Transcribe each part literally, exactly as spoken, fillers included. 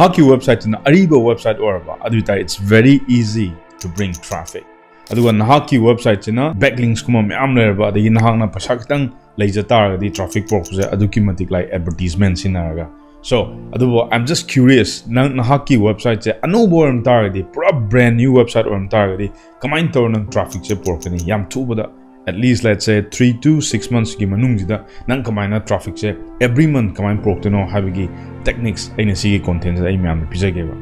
ꯅꯍꯥꯛꯀꯤ ꯋꯦꯕꯁꯥꯏꯠꯇꯨꯅ ꯑꯔꯤꯕ ꯋꯦꯕꯁꯥꯏꯠ ꯑꯣꯏꯔꯕ ꯑꯗꯨ ꯑꯣꯏꯇꯥꯔꯗꯤ, it's very easy to bring traffic. ꯑꯗꯨꯒ ꯅꯍꯥꯛꯀꯤ ꯋꯦꯕꯁꯥꯏꯠꯁꯤꯅ backlinks ꯀꯨꯝꯕ ꯃꯌꯥꯝ ꯂꯩꯔꯕ, ꯑꯗꯒꯤ ꯅꯍꯥꯛꯅ ꯄꯩꯁꯥ ꯈꯤꯇꯪ ꯂꯩꯖ ꯇꯥꯔꯒꯗꯤ, traffic ꯄꯨꯔꯛꯄꯁꯦ ꯑꯗꯨꯛꯀꯤ ꯃꯇꯤꯛ ꯂꯥꯏ advertisement ꯁꯤꯖꯤꯟꯅꯔꯒ꯫ So ꯑꯗꯨꯕꯨ I'm just curious, ꯅꯪ ꯅꯍꯥꯛꯀꯤ ꯋꯦꯕꯁꯥꯏꯠꯁꯦ ꯑꯅꯧꯕ ꯑꯣꯏꯔꯝ ꯇꯥꯔꯒꯗꯤ, ꯄꯨꯔꯥ brand new website ꯑꯣꯏꯔꯝ ꯇꯥꯔꯒꯗꯤ, ꯀꯃꯥꯏꯅ ꯇꯧꯔ ꯅꯪ trafficꯁꯦ ꯄꯨꯔꯛꯀꯅꯤ? ꯌꯥꯝ ꯊꯨꯕꯗ, at least let's say three to six monthsꯀꯤ ꯃꯅꯨꯡꯁꯤꯗ ꯅꯪ ꯀꯃꯥꯏꯅ trafficꯁꯦ every month ꯀꯃꯥꯏꯅ ꯄꯨꯔꯛꯇꯣꯏꯅꯣ ꯍꯥꯏꯕꯒꯤ techniques ꯑꯩꯅ ꯁꯤꯒꯤ contentꯁꯤꯗ ꯑꯩ ꯃꯌꯥꯝꯗ ꯄꯤꯖꯒꯦꯕ꯫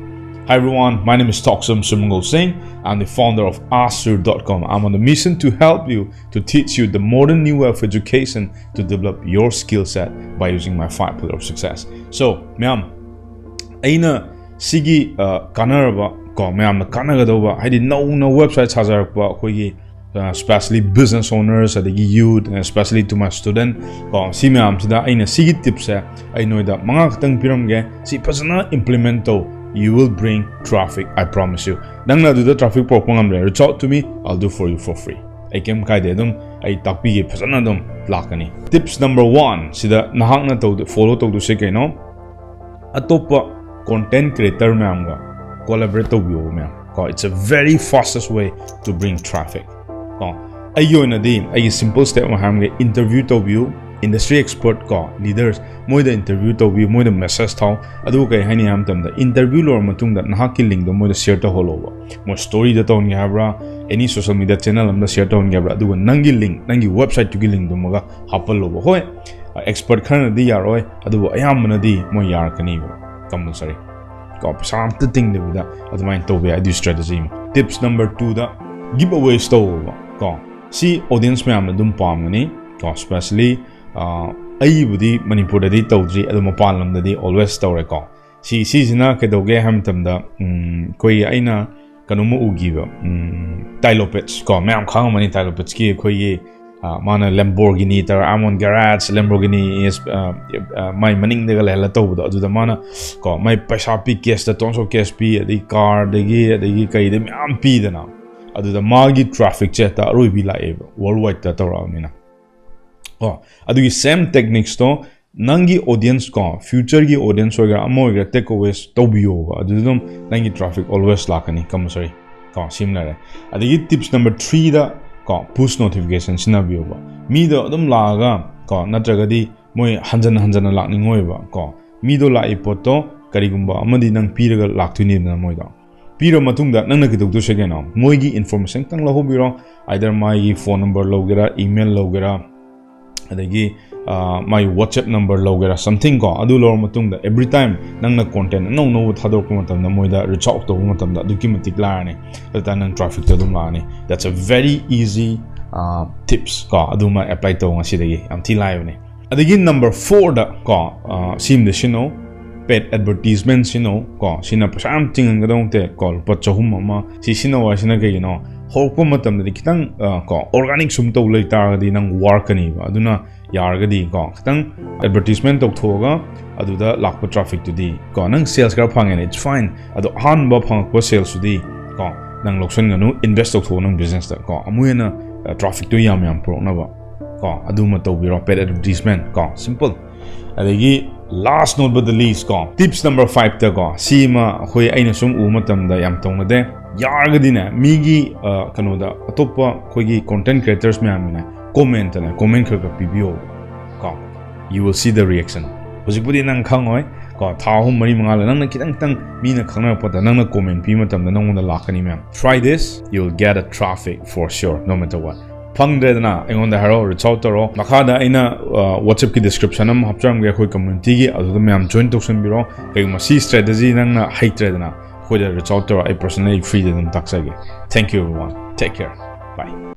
Hi everyone, my name is Toksam Sumangol Singh. I'm the founder of Asur dot com. I'm on the mission to help you, to teach you the modern new way of education to develop your skill set by using my five pillar of success. So ꯃꯌꯥꯝ, ꯑꯩꯅ ꯁꯤꯒꯤ ꯑ, ꯀꯥꯟꯅꯔꯕ ꯀꯣ, ꯃꯌꯥꯝꯅ ꯀꯥꯟꯅꯒꯗꯧꯕ, ꯍꯥꯏꯗꯤ ꯅꯧꯅ website ꯁꯥꯖꯔꯛꯄ ꯑꯩꯈꯣꯏꯒꯤ, ꯑ, especially business owners, ꯑꯗꯒꯤ youth, especially to my student ꯀꯣ, ꯁꯤ ꯃꯌꯥꯝꯁꯤꯗ ꯑꯩꯅ ꯁꯤꯒꯤ tipsꯁꯦ ꯑꯩ ꯅꯣꯏꯗ ꯃꯉꯥ ꯈꯛꯇꯪ ꯄꯤꯔꯝꯒꯦ꯫ ꯁꯤ ꯐꯖꯅ implement ꯇꯧ, you will bring traffic, I promise you. ꯅꯪꯅ ꯑꯗꯨꯗ traffic ꯄꯨꯔꯛꯄ ꯉꯝꯗ꯭ꯔꯦ, reach out to me, I'll do for you for free. ꯑꯩ ꯀꯩꯝ ꯀꯥꯏꯗꯦ, ꯑꯗꯨꯝ ꯑꯩ ꯇꯥꯛꯄꯤꯒꯦ, ꯐꯖꯅ ꯑꯗꯨꯝ ꯂꯥꯛꯀꯅꯤ꯫ Tips number one ꯁꯤꯗ ꯅꯍꯥꯛꯅ ꯇꯧꯗ-, follow ꯇꯧꯗꯣꯏꯁꯦ ꯀꯩꯅꯣ? ꯑꯇꯣꯞꯄ content creator ꯃꯌꯥꯝꯒ collaborate ꯇꯧꯕꯤꯌꯣ ꯃꯌꯥꯝ ꯀꯣ, it's a very fastest way to bring traffic ꯀꯣ꯫ ꯑꯩꯒꯤ ꯑꯣꯏꯅꯗꯤ ꯑꯩꯒꯤ simple step ꯑꯃ ꯍꯥꯏꯔꯝꯒꯦ, interview ꯇꯧꯕꯤꯌꯨ, industry expert ꯀꯣ, leaders, ꯃꯣꯏꯗ interview ꯇꯧꯕꯤꯌꯨ, ꯃꯣꯏꯗ message ꯊꯥꯎ꯫ ꯑꯗꯨꯒ ꯀꯩ ꯍꯥꯏꯅꯤ ꯍꯥꯏꯕ ꯃꯇꯝꯗ, interview ꯂꯣꯏꯔ ꯃꯇꯨꯡꯗ ꯅꯍꯥꯛꯀꯤ linkꯗꯣ ꯃꯣꯏꯗ share ꯇꯧꯍꯜꯂꯣꯕ꯫ ꯃꯣꯏ storyꯗ ꯇꯧꯍꯟꯒꯦ ꯍꯥꯏꯕ꯭ꯔꯥ, any social media channel ꯑꯃꯗ share ꯇꯧꯍꯟꯒꯦ ꯍꯥꯏꯕ꯭ꯔꯥ, ꯑꯗꯨꯒ ꯅꯪꯒꯤ link, ꯅꯪꯒꯤ websiteꯇꯨꯒꯤ linkꯗꯨꯃꯒ ꯍꯥꯞꯄꯜꯂꯣꯕ꯫ ꯍꯣꯏ, expert ꯈꯔꯅꯗꯤ ꯌꯥꯔꯣꯏ, ꯑꯗꯨꯕꯨ ꯑꯌꯥꯝꯕꯅꯗꯤ ꯃꯣꯏ ꯌꯥꯔꯛꯀꯅꯤꯕ, compulsory ꯀꯣ, ꯄꯩꯁꯥ ꯑꯝꯇ ꯇꯤꯡꯗꯕꯤꯗ ꯑꯗꯨꯃꯥꯏꯅ ꯇꯧꯕ ꯌꯥꯏ꯫ ꯑꯗꯨꯒꯤ strategy ꯑꯃ꯫ Tips number twoꯗ giveaways ꯇꯧꯕ ꯀꯣ, ꯁꯤ audience ꯃꯌꯥꯝꯅ ꯑꯗꯨꯝ ꯄꯥꯝꯒꯅꯤ ꯀꯣ, especially, ꯑ, ꯑꯩꯕꯨꯗꯤ ꯃꯅꯤꯄꯨꯔꯗꯗꯤ ꯇꯧꯗ꯭ꯔꯤ, ꯑꯗꯣ ꯃꯄꯥꯟ ꯂꯝꯗꯗꯤ always ꯇꯧꯔꯦꯀꯣ꯫ ꯁꯤ, ꯁꯤꯁꯤꯅ ꯀꯩꯗꯧꯒꯦ ꯍꯥꯏꯕ ꯃꯇꯝꯗ, ꯎꯝ, ꯑꯩꯈꯣꯏꯒꯤ, ꯑꯩꯅ ꯀꯩꯅꯣꯝꯃ ꯎꯈꯤꯕ, ꯎꯝ, Tai Lopez ꯀꯣ, ꯃꯌꯥꯝ ꯈꯪꯉꯝꯃꯅꯤ Tai Lopezꯀꯤ ꯑꯩꯈꯣꯏꯒꯤ, ꯑ, ꯃꯥꯅ Lamborghini ꯇꯧꯔ, ꯑꯥꯃꯣꯟ garage, Lamborghini is, ꯑ, ꯑ, ꯃꯥꯏ ꯃꯅꯤꯡꯗꯒ ꯂꯩꯍꯜꯂ ꯇꯧꯕꯗꯣ, ꯑꯗꯨꯗ ꯃꯥꯅ ꯀꯣ, ꯃꯥꯏ ꯄꯩꯁꯥ ꯄꯤ, cash ꯇ, tons of cash ꯄꯤ, ꯑꯗꯩ car ꯗꯒꯤ, ꯑꯗꯒꯤ ꯀꯩꯗꯩ ꯃꯌꯥꯝ ꯄꯤꯗꯅ, ꯑꯗꯨꯗ ꯃꯥꯒꯤ trafficꯁꯦ ꯍꯦꯛꯇ ꯑꯔꯣꯏꯕꯤ ꯂꯥꯛꯑꯦꯕ, worldwide ꯇ ꯇꯧꯔꯛꯑꯕꯅꯤꯅ꯫ ꯀꯣ, ꯑꯗꯨꯒꯤ same techniquesꯇꯣ ꯅꯪꯒꯤ audience ꯀꯣ, future ꯒꯤ audience ꯑꯣꯏꯒꯦꯔꯥ ꯑꯃ ꯑꯣꯏꯒꯦꯔꯥ, take aways ꯇꯧꯕꯤꯌꯣꯕ꯫ ꯑꯗꯨꯗ ꯑꯗꯨꯝ ꯅꯪꯒꯤ traffic always ꯂꯥꯛꯀꯅꯤ, compulsory ꯀꯣ꯫ ꯁꯤꯃ ꯂꯩꯔꯦ꯫ ꯑꯗꯒꯤ tips number three ꯗ ꯀꯣ, push notification ꯁꯤꯖꯤꯟꯅꯕꯤꯌꯣꯕ꯫ ꯃꯤꯗꯣ ꯑꯗꯨꯝ ꯂꯥꯛꯑꯒ ꯀꯣ, ꯅꯠꯇ꯭ꯔꯒꯗꯤ ꯃꯣꯏ ꯍꯟꯖꯟ ꯍꯟꯖꯟꯅ ꯂꯥꯛꯅꯤꯡꯉꯣꯏꯕ ꯀꯣ꯫ ꯃꯤꯗꯣ ꯂꯥꯛꯏ ꯄꯣꯠꯇꯣ ꯀꯔꯤꯒꯨꯝꯕ ꯑꯃꯗꯤ ꯅꯪ ꯄꯤꯔꯒ ꯂꯥꯛꯇꯣꯏꯅꯤꯗꯅ ꯃꯣꯏꯗꯣ꯫ ꯄꯤꯔ ꯃꯇꯨꯡꯗ ꯅꯪꯅ ꯀꯩꯗꯧꯗꯣꯏꯁꯦ ꯀꯩꯅꯣ? ꯃꯣꯏꯒꯤ information ꯈꯤꯇꯪ ꯂꯧꯍꯧꯕꯤꯔꯣ꯫ Either ꯃꯥꯒꯤ phone number ꯂꯧꯒꯦꯔꯥ, email ꯂꯧꯒꯦꯔꯥ, ꯑꯗꯒꯤ ꯑ, ꯃꯥꯒꯤ WhatsApp number ꯂꯧꯒꯦꯔꯥ, something ꯀꯣ, ꯑꯗꯨ ꯂꯧꯔ ꯃꯇꯨꯡꯗ every time ꯅꯪꯅ content ꯑꯅꯧ ꯑꯅꯧꯕ ꯊꯥꯗꯣꯔꯛꯄ ꯃꯇꯝꯗ, ꯃꯣꯏꯗ reach out ꯇꯧꯕ ꯃꯇꯝꯗ ꯑꯗꯨꯛꯀꯤ ꯃꯇꯤꯛ ꯂꯥꯏꯔꯅꯤ꯫ ꯑꯗꯨ ꯇꯥꯔꯗꯤ ꯅꯪ traffic ꯇꯣ ꯑꯗꯨꯝ ꯂꯥꯛꯑꯅꯤ꯫ That's a very easy, ꯑ, tips ꯀꯣ, ꯑꯗꯨꯃ apply ꯇꯧ ꯉꯁꯤꯗꯒꯤ꯫ ꯌꯥꯝ ꯊꯤ ꯂꯥꯏꯕꯅꯦ꯫ ꯑꯗꯒꯤ number four ꯗ ꯀꯣ, ꯑ, ꯁꯤꯃꯗꯤ ꯁꯤꯖꯤꯟꯅꯧ, paid advertisement ꯁꯤꯖꯤꯟꯅꯧ ꯀꯣ꯫ ꯁꯤꯅ ꯄꯩꯁꯥ ꯌꯥꯝ ꯇꯤꯡꯍꯟꯒꯗꯧ ꯅꯠꯇꯦ ꯀꯣ, ꯂꯨꯄꯥ ꯆꯍꯨꯝ ꯑꯃ꯫ ꯁꯤ ꯁꯤꯖꯤꯟꯅꯧ ꯍꯥꯏꯁꯤꯅ ꯀꯩꯒꯤꯅꯣ? ꯍꯧꯔꯛꯄ ꯃꯇꯝꯗꯗꯤ ꯈꯤꯇꯪ, ꯑ, ꯀꯣ, organic ꯁꯨꯝ ꯇꯧ ꯂꯩ ꯇꯥꯔꯒꯗꯤ ꯅꯪ ꯋꯥꯔꯛꯀꯅꯤꯕ꯫ ꯑꯗꯨꯅ ꯌꯥꯔꯒꯗꯤ ꯀꯣ, ꯈꯤꯇꯪ advertisement ꯇꯧꯊꯣꯛꯑꯒ ꯑꯗꯨꯗ ꯂꯥꯛꯄ traffic ꯇꯨꯗꯤ ꯀꯣ, ꯅꯪ sales ꯈꯔ ꯐꯪꯉꯦꯅ, it's fine꯫ ꯑꯗꯣ ꯑꯍꯥꯟꯕ ꯐꯪꯉꯛꯄ sales ꯇꯨꯗꯤ ꯀꯣ, ꯅꯪ ꯂꯧꯁꯟꯒꯅꯨ, invest ꯇꯧꯊꯣꯛꯑꯣ ꯅꯪ business ꯇ ꯀꯣ꯫ ꯑꯃꯨꯛ ꯍꯦꯟꯅ, ꯑ, traffic ꯇꯨ ꯌꯥꯝ ꯌꯥꯝ ꯄꯨꯔꯛꯅꯕ ꯀꯣ, ꯑꯗꯨꯃ ꯇꯧꯕꯤꯔꯣ, paid advertisement ꯀꯣ, simple꯫ ꯑꯗꯒꯤ last not but the least ꯀꯣ, tips number five ꯇ ꯀꯣ, ꯁꯤꯃ ꯑꯩꯈꯣꯏ, ꯑꯩꯅ ꯁꯨꯝ ꯎꯕ ꯃꯇꯝꯗ ꯌꯥꯝ ꯇꯧꯅꯗꯦ꯫ ꯌꯥꯔꯒꯗꯤꯅꯦ, ꯃꯤꯒꯤ, ꯑ, ꯀꯩꯅꯣꯗ, ꯑꯇꯣꯞꯄ ꯑꯩꯈꯣꯏꯒꯤ content creators ꯃꯌꯥꯝꯒꯤꯅꯦ, comment ꯇꯅꯦ, comment ꯈꯔ ꯈꯔ ꯄꯤꯕꯤꯌꯣ ꯀꯣ꯫ You will see the reaction. ꯍꯧꯖꯤꯛꯄꯨꯗꯤ ꯅꯪ ꯈꯪꯉꯣꯏ ꯀꯣ, ꯊꯥ ꯑꯍꯨꯝ, ꯃꯔꯤ, ꯃꯉꯥ ꯂꯩ, ꯅꯪꯅ ꯈꯤꯇꯪ ꯈꯤꯇꯪ ꯃꯤꯅ ꯈꯪꯅꯔꯛꯄꯗ ꯅꯪꯅ comment ꯄꯤꯕ ꯃꯇꯝꯗ ꯅꯉꯣꯟꯗ ꯂꯥꯛꯀꯅꯤ ꯃꯌꯥꯝ꯫ Try this, you will get a traffic for sure, no matter what. ꯐꯪꯗ꯭ꯔꯦꯗꯅ, ꯑꯩꯉꯣꯟꯗ ꯍꯥꯏꯔꯛꯑꯣ, reach out ꯇꯧꯔꯣ꯫ ꯃꯈꯥꯗ ꯑꯩꯅ, ꯑ, WhatsApp ꯀꯤ description ꯑꯃ ꯍꯥꯞꯆꯔꯝꯒꯦ ꯑꯩꯈꯣꯏ community ꯒꯤ, ꯑꯗꯨꯗ ꯃꯌꯥꯝ join ꯇꯧꯁꯟꯕꯤꯔꯣ꯫ ꯀꯩꯒꯨꯝꯕ ꯁꯤ strategy ꯅꯪꯅ ꯍꯩꯇ꯭ꯔꯦꯗꯅ, ꯑꯩꯈꯣꯏꯗ reach out ꯇꯧꯔꯣ, ꯑꯩ personally free ꯗ ꯑꯗꯨꯝ ꯇꯥꯛꯆꯒꯦ꯫ Thank you everyone, take care, bye꯫